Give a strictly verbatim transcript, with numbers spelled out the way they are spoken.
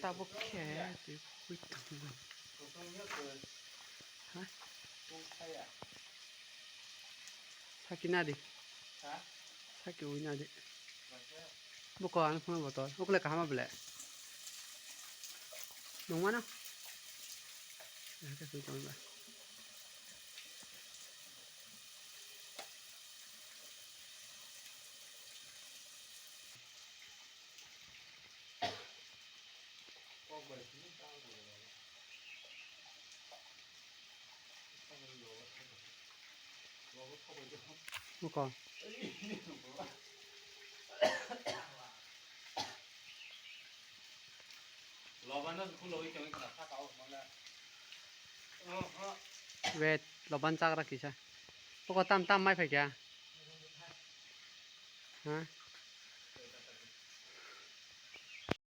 Tabuk khe twi phui tongmani. Ha? Saki nadi. Saki ui nadi. Buko ano phone botol. Ukle kahama bele. Nungmano. Ake sui tongba. Buko. Wait, loban chagra kisa. Buko tam tam mai phaikha. Ha?